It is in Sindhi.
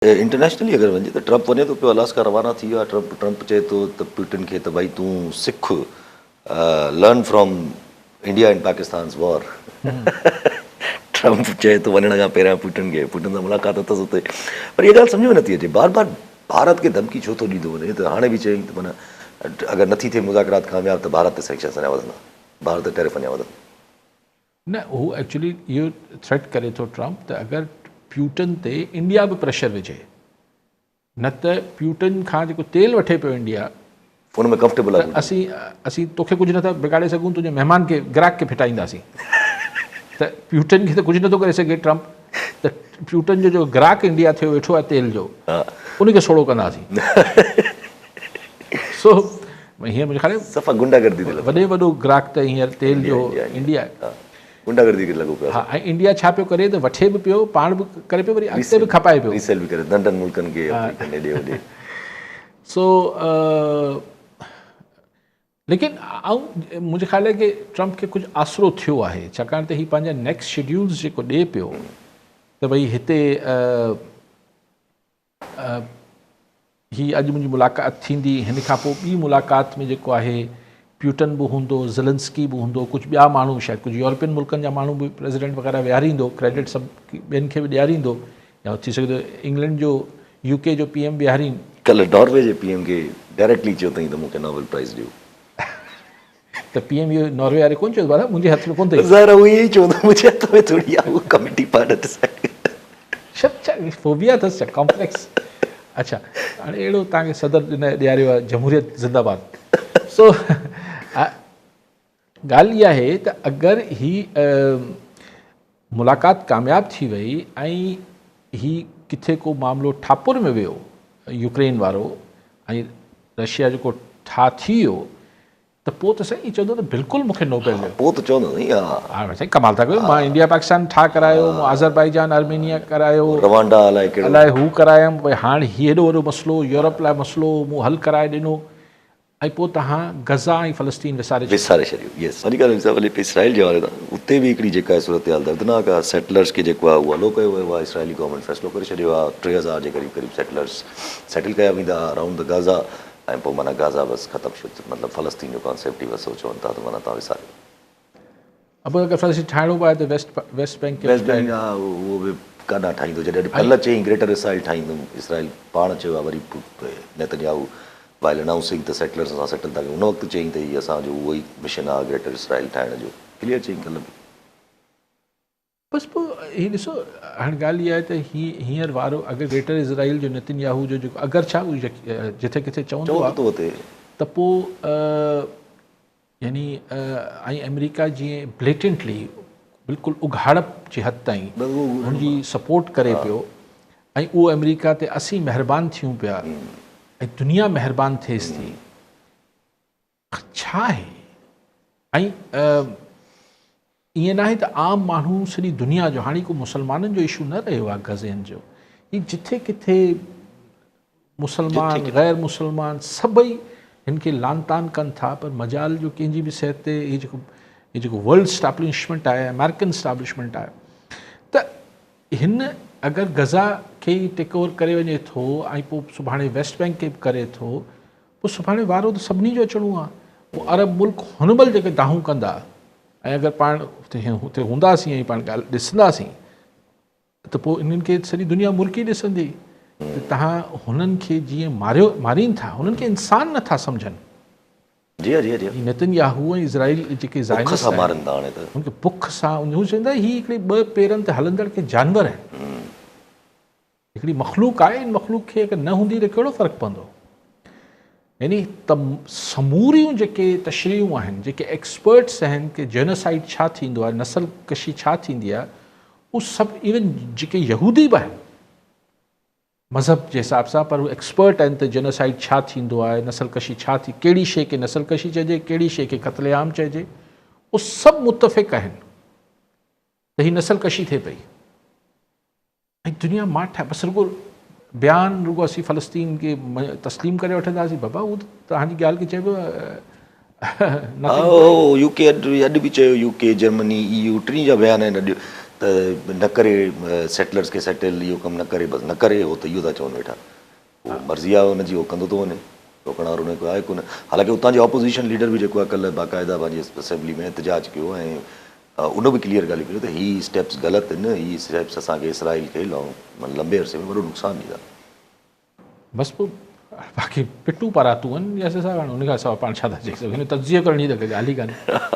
انٽرنيشنلي اگر وڃجي ته ٽرمپ وڃي ٿو پيو الاسڪا روانا ٿي ويو آهي ٽرمپ ٽرمپ چئي ٿو ته پيوٽن کي ته ڀائي تون سک learn from India and Pakistan's war Trump چئي ٿو وڃڻ کان پهريان پيوٽن کي پيوٽن سان ملاقات اٿس اتي پر اها ڳالهه سمجهه ۾ نٿي اچي بار بار ڀارت کي ڌمڪي ڇو ٿو ڏيندو وڃي ته هاڻي به چيائين ته معنيٰ اگر نٿي ٿئي مذاڪرات ڪامياب ته ڀارت تي سينڪشنس اڃا وڌندا ڀارت تي ٽيرف اڃا وڌندا. نه هو ايڪچولي اهو ٿريٽ ڪري ٿو ٽرمپ ته اگر پيوٽن تي انڊيا به پريشر وجهي نه ته پيوٽن کان جيڪو تيل وٺي پيو انڊيا ان ۾ ڪمفرٽيبل آهي اسين اسين توکي ڪجهه نٿا بگاڙي سگهون تنهنجي مهمان کي گراهڪ کي ڦٽائينداسين ته پيوٽن کي ته ڪجهه نٿو ڪري سگهي ٽرمپ ته پيوٽن جو جو گراهڪ انڊيا ٿيو ويٺو آهي تيل جو ان کي سوڙو ڪنداسين سو هينئر منهنجي خيال صفا گنڊا گردي تي لڳو وڏي وڏو گراهڪ ته هينئر تيل جو انڊيا گنڊا گردي تي لڳو پيو ها ۽ انڊيا ڇا پيو ڪري ته وٺي به پيو پاڻ به ڪري پيو وري اڳتي به کپائي پيو ريسيل به ڪري ننڍن ملڪن کي آفريڪن هيڏي هوڏي. سو ليڪن آئون منهنجي خيال آهي ڪي ٽرمپ کي ڪجهه آسرو ٿيو آهي ڇاڪاڻ ته هي پنهنجا نيڪسٽ شيڊيولز جيڪو ڏي پيو ته ڀئي هتي هي اڄ منهنجي ملاقات ٿيندي، هن کان پوء ٻي ملاقات ۾ جيڪو آهي پيوٽن به هوندو، زلنسڪي به هوندو، ڪجهه ٻيا ماڻهو شايد ڪجهه يورپين ملڪن جا ماڻهو به پريزيڊنٽ وغيره ويهاريندو، ڪريڊٽ سڀ ٻين کي به ڏياريندو يا ٿي سگهي ٿو انگلينڊ جو يو ڪي جو پي ايم ويهارين. ڪلهه ناروي جي پي ايم کي ڊائريڪٽلي چيو اٿائين ته مون کي نوبل پرائز ڏيو. ته پي ايم اهو ناروي واري ڪونه چيو ته بابا منهنجي هٿ ۾ ڪونه اٿئي. ظاهر آهي هو ائين ئي چوندو منهنجي هٿ ۾ ٿوري آهي اهو ڪميٽي پاڻ ڊسائيڊ ڪندي. ڇا ڇا فوبيا اٿس ڇا ڪامپليڪس اڇا هاڻي اهڙو توهان کي صدر ڏياريو آهي جمهوريت زنده باد سو ڳالهه اها آهي ته اگر هي ملاقات ڪامياب ٿي وئي ۽ هي ڪٿي ڪو معاملو ٺاپر ۾ ويو يوڪرين وارو ۽ رشيا جو ڪو ٺاهه ٿي ويو ته پوء ته سائين چوندو ته بلڪل مون کي نوبل ڏيو. پوء ته چوندو سائين ها. ها سائين ڪمال ٿا ڪيو مان انڊيا پاڪستان ٺاهه ڪرايو مون آذربائيجان آرمينيا ڪرايو روانڊا الائي ڪهڙو الائي هو ڪرايم ڀئي هاڻ هي هيڏو وڏو مسئلو يورپ لاء مسئلو مون حل ڪرائي ڏنو ۽ پوء توهان غزه ۽ فلسطين وساري ڇڏيو. وساري ڇڏيو يس وڏي ڳالهه صاحب علي اسرائيل جي حوالي سان اتي به هڪڙي جيڪا آهي صورتحال دردناڪ آهي سيٽلرس کي جيڪو آهي اهو الو ڪيو ويو آهي اسرائيلي گورنمينٽ فيصلو ڪري ڇڏيو آهي 3000 جي قريب قريب سيٽلرس سيٽل ڪيا ويندا اراؤنڊ the Gaza ۽ پوء معنيٰ گازا بس ختم شد مطلب فلسطين جو ڪانسيپٽ ئي بس هو چون ٿا ته معنيٰ توهان وساريو. ابو اگر فلسطين ٺاهڻو به آهي ته ويسٽ ويسٽ بينڪ کي ويسٽ بينڪ ها اهو به ڪاڏانهن ٺاهيندو جڏهن اڄ ڪلهه چيائين گريٽر اسرائيل ٺاهيندم اسرائيل پاڻ چيو آهي وري نيتنياهو وائل انائونسنگ ته سيٽلرس اسان سيٽل ٿا ڪيون ان وقت چيائين ته هي اسان جو اهو ئي مشن آهي گريٽر اسرائيل ٺاهڻ جو ڪليئر چيائين ڪلهه به. بس پوء هي ڏسو هاڻي ڳالهه اها آهي ته هي هينئر وارو اگر گريٽر اسرائيل جو نتن ياهو جو جيڪو اگر ڇا هو جٿي ڪٿي چوندو آهي ته پوء يعني ۽ آمريڪا جيئن بليٽنٽلي بلڪل اگهاڙپ جي حد تائين هن جي سپورٽ ڪري پيو ۽ اهو آمريڪا تي اسين مهربان ٿيون پيا ۽ دنيا مهربان ٿئيس ٿي ڇا آهي ۽ ائين ناهي ته عام ماڻهو سڄي دنيا جو هاڻي ڪو مسلمانن جو اشو نه رهيو آهي غزين جو هي جٿي ڪٿي مسلمان غير مسلمان سڀئي هن کي لان تان ڪن ٿا پر مجال جو ڪنهن جي به صحت تي هي جيڪو هي جيڪو ورلڊ اسٽابلشمينٽ آهي آمريڪن اسٽابلشمينٽ آهي ته هن اگر غزا کي ئي ٽيڪ اوور ڪري وڃي ٿو ۽ پوء سڀاڻي ويسٽ بينڪ کي به ڪري ٿو پوء سڀاڻي وارو ته سڀني جو اچڻو آهي. پوء عرب ملڪ هن مهل جيڪي دانهون ڪندا ۽ اگر پاڻ اتي هونداسين ۽ پاڻ ڳالهه ڏسنداسين ته پوء انهن کي سڄي دنيا مرڪي ڏسندي ته توهان هنن کي جيئن ماريو مارين ٿا هنن کي انسان نٿا سمجهن. جي ها جي ها جي ها. نتن ياهو ۽ اسرائيل جيڪي زائنسٽ بک سان مارن ٿا هاڻي ته. هن کي بک سان هو چوندا هي هڪڙي ٻه پيرن تي هلندڙ ڪي جانور آهن. هڪڙي مخلوق آهي ان مخلوق کي اگر نه هوندي ته ڪهڙو فرق پوندو يعني ته سموريون جيڪي تشريحون آهن جيڪي ايڪسپرٽس آهن ڪي جينوسائيڊ ڇا ٿيندو آهي نسل ڪشي ڇا ٿيندي آهي اهو سڀ ايون جيڪي يهودي به آهن مذهب جي حساب سان پر هو ايڪسپرٽ آهن ته جينوسائيڊ ڇا ٿيندو آهي نسل ڪشي ڇا ٿي ڪهڙي شيء کي نسل ڪشي چئجي ڪهڙي شيء کي قتل عام چئجي اهو سڀ متفق آهن ته هي نسل ڪشي ٿئي پئي ۽ دنيا ماٺ آهي بس رڳو بيان رڳو اسين فلسطين کي تسليم ڪري وٺنداسين بابا هو توهان جي ڳالهه کي چئبو يو ڪي اڄ به چيو يو ڪي جرمني اي يو ٽنهي جا بيان آهن اڄ ته نه ڪري سيٽلرز کي سيٽل اهو ڪم نه ڪري بس نه ڪري هو ته اهو ٿا چون ويٺا. پوء مرضي آهي ان جي هو ڪندو ٿو وڃي روڪڻ وارو ان کي آهي ڪونه. حالانڪه اتان جي اپوزيشن ليڊر به جيڪو آهي ڪلهه باقاعده پنهنجي اسيمبلي ۾ احتجاج ڪيو ۽ ان به ڪليئر ڳالهيون ڪيون ته هي اسٽيپس غلط آهن هي اسٽيپس اسان کي اسرائيل کي لانگ لمبي عرصي ۾ وڏو نقصان ڏيندا. بس پوء باقي پٽون پاراتون آهن ياسر صاحب هاڻي ان کان سواء پاڻ ڇا ٿا چئي سگهون هن تجزيو ڪرڻ جي ته ڪا ڳالهه ئي ڪانهي.